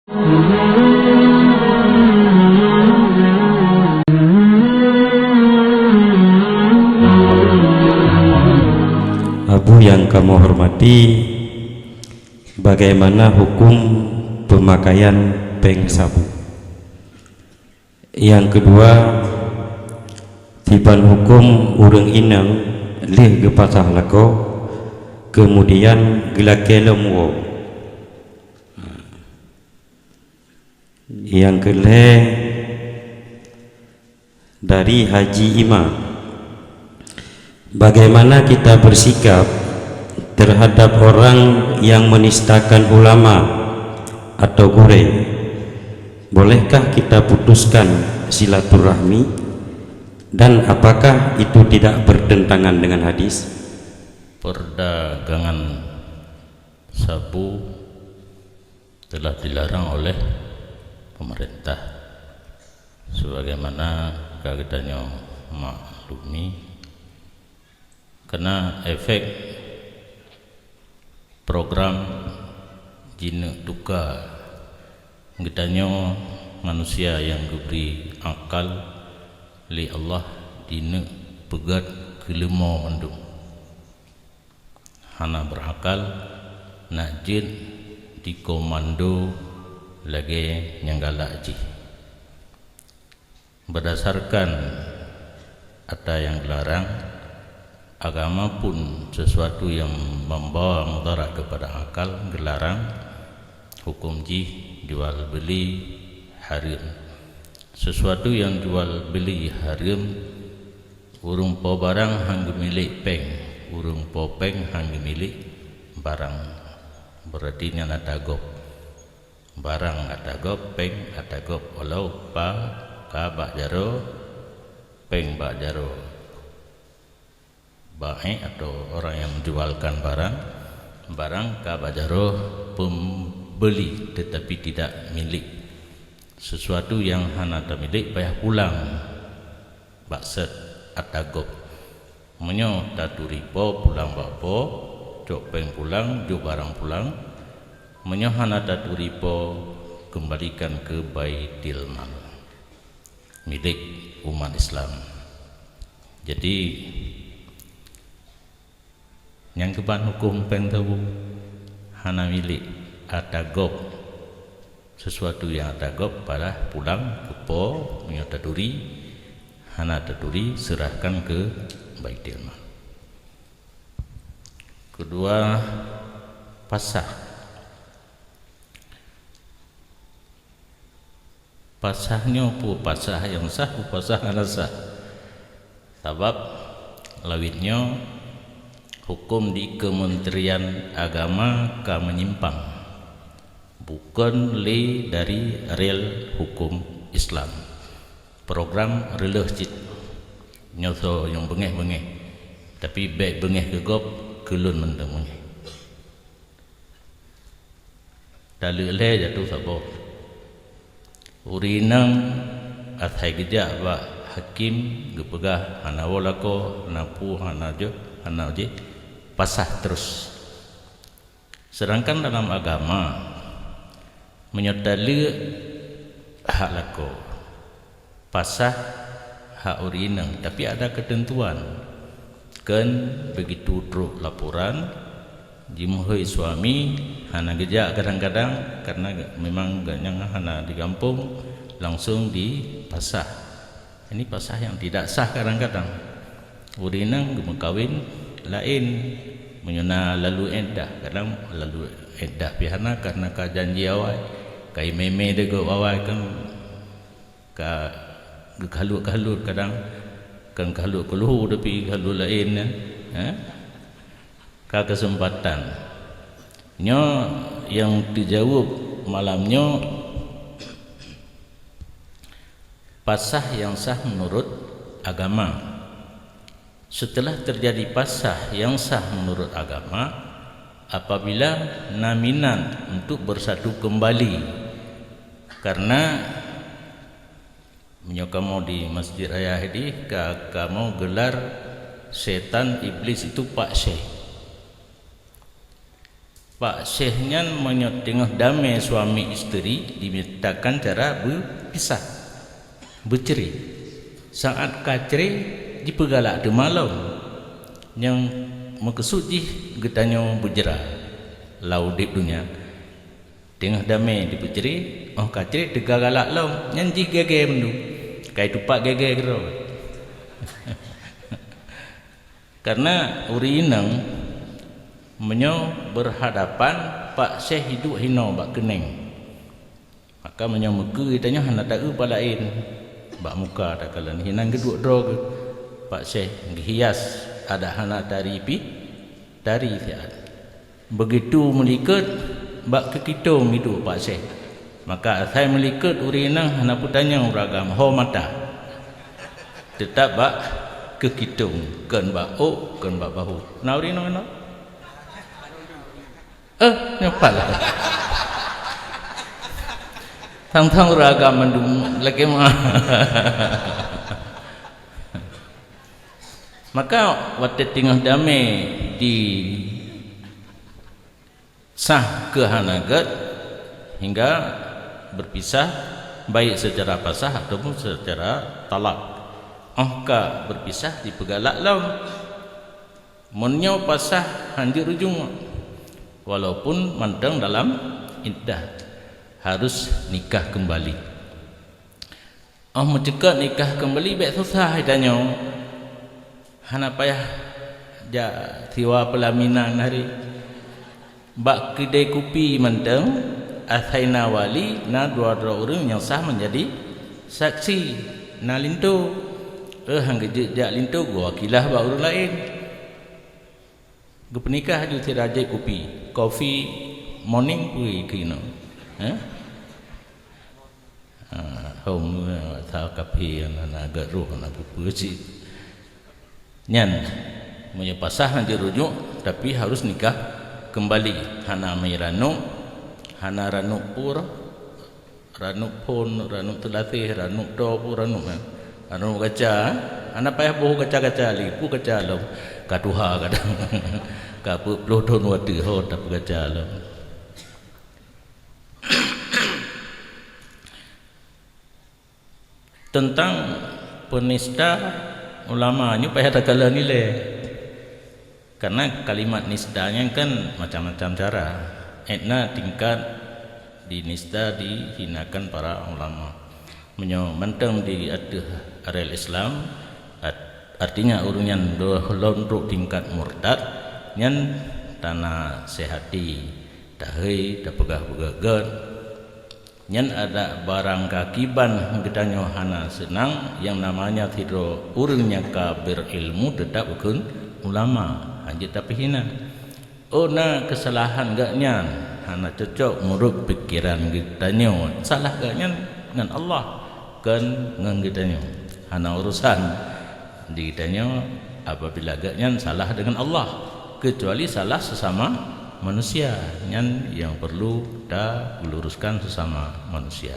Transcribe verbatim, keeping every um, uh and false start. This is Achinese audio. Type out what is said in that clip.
Abu yang kamoe hormati, bagaimana hukum pemakaian péng sabu? Nyang keudua, kiban huköm ureuëng inong lheueh geupasah lakoe, keumudian geulakée lom woe. Nyang keulhée, dari Haji Imam. Bagaimana kita bersikap terhadap orang yang menistakan ulama atau gurée? Bolehkah kita putuskan silaturahmi? Dan apakah itu tidak bertentangan dengan hadis? Perdagangan sabu telah dilarang oleh pemerintah, sebagaimana ka geutanyoe maklumi, karena efek program jineuk tuka geutanyoe manusia nyang geubri akal lé Allah jineuk peugét keu leumo mandum. Hana beurakal, nak jeuet dikomando lagée nyang galak jih. Berdasarkan ata nyang geularang, agama pun sesuatu yang membawa mudarat kepada akal geularang, hukum jih jual beli hareuem. Sesuatu yang jual beli hareuem, ureuëng po barang han geumilék péng, ureuëng po péng han geumilék barang. Berarti nyan ata gob. Barang ata gob, péng ata gob, walau pa ka bak jaroe, péng bak jaroe. Baik atau orang yang menjualkan barang, barang ka bak jaroe pembeli tetapi tidak milik. Sesuatu yang hana tamilik payah pulang bak set ata gob. Meunyoe taturi po pulang bak po, cok péng pulang, jok barang pulang. Meunyoe hana taturi po, keumbalikan keu Baitul Mal, milék umat Islam. Jadi, nyang keuban huköm péng sabu, hana milék ata gob. Sesuatu nyang ata gob payah pulang keu po, meunyoe taturi, hana taturi, seurahkan keu Baitul Mal. Keudua, pasah. Pasah nyoe peue pasah nyang sah, peue pasah hana sah. Sabab lawét nyoe huköm di Kementerian Agama ka menyimpang, bukon lé dari rel huköm Islam. Program reuloh cit. Nyoe soe nyang beungéh-beungéh, tapi bék beungéh keu gob, keu lôn mantong beungéh. Taleuek lhée jatoh saboh. Ureuëng inong asai geujak bak hakém geupeugah hana woe lakoe, hana peue, hana jeuet, hana jih, pasah terus. Sedangkan dalam agama, meunyoe taleuek hak lakoe, pasah hak ureuëng inong, tapi ada ketentuan. Kon begitu trok laporan, jimeuhôi suami hana geujak kadang-kadang karena memang gobnyan hana di gampông, langsung dipasah. Ini pasah yang tidak sah kadang-kadang. Ureuëng inong geumeukawen laén, meunyoe na lalu iddah, kadang lalu iddah pih hana karena ka janji awai, ka imé-imé deungon awai kan. Ka geukhalot-khalot kadang, kon khalot keuluhu tapi khalot laén nyan, eh? Ka keuseumpatan. Nyoe nyang teujaweueb malam nyoe, pasah nyang sah meunurot agama. Setelah terjadi pasah nyang sah meunurot agama, apabila na minat untuk bersatu kembali, karena meunyoe kamoe di Masjid Raya Hidih ka kamoe geular setan iblis itu Pak Syekh. Pak Syekh nyan meunyoe teungoh damé suami isteri dimintakan cara beupisah, beucre. Saat ka cre, jipeugalak teuma lom. Nyang meukeusut jih geutanyoe beujra lam udeb donya. Teungoh damé jipeucre, óh ka cre teuga galak lom, nyan jih gègè mandum. Ka jitupat gègè keudroe. Karena ureueng inong meunyoe beurhadapan, Pak Syekh hiduek hinoe bak keuneng. Maka meunyoe meukeue tanyoe hana taeu pat laén bak muka takalon, hinan geuduek droe geuh. Pak Syekh geuhias adak hana tari pih, tari siat. Beugitu meulikot bak keukitong iduek Pak Syekh. Maka asai meulikot ureueng inong hana peutanyong ureueng agam ho mata. Teutap bak keukitong, kon bak ôk, kon bak bahu. Na ureueng inong inoe? Eh, nyoe pat lah. Tang-tang ureueng agam mandum lakèe meu'ah. Maka watèe teungoh damé di sah keu hana gèt hingga berpisah, baik secara pasah ataupun secara talak. Óh ka berpisah jipeugalak lom. Meunyoe pasah hanjeuet rujuk, walaupun mantong dalam iddah, harus nikah keumbali. Óh meuceukat nikah keumbali bèk susah geutanyoe. Hana payah jak siwa peulaminan hari. Bak keudè kupi mantong, asai na wali, na dua droe ureueng nyang sah meunjadi saksi, na linto. Eh, han geujeuet jak linto, geuwakilah bak ureueng laén. Geupeunikah laju sidroe jép kupi, coffee morning peue keunoe. Hah? Ah, hom, eh, sa kaphé na, na agak roh na peue-peue cit. Nyan, meunyoe pasah hanjeuet rujuk, tapi harus nikah keumbali. Hana meuranok, hana ranok pur, Ranub phôn, ranub teulateh, ranub toh, peue ranub nyan. Ranub gaca, hana payah boh gaca-gaca lé, peue gaca lom. Ka tuha kadang. Ka peuet ploh thon watèe ho tapeugaca lom. Teuntang peunista ulama nyoe payah takalon ilèe. Karena kalimat nista nyan kan macam-macam cara. Étna tingkat dinista, dihinakan para ulama. Meunyoe mantong di ateueh arél Islam, at-, artinya ureueng nyan lom trok tingkat murtad, nyan tanasehati, tahei, tapeugah-peugah gèt. Nyan adak barang ka kiban geutanyoe hana seunang, nyang namanya sidroe ureueng nyang ka beurilmu teutap geukheun ulama, hanjeuet tapeuhina. Oh, na keusalahan geuh nyan, hana cocok meunurot pikeran geutanyoe. Salah geuh nyan ngon Allah, kon ngon geutanyoe. Hana urusan di geutanyoe apabila geuh nyan salah deungon Allah, keucuali salah sesama manusia, nyan nyang perlu tapeuluruskan sesama manusia.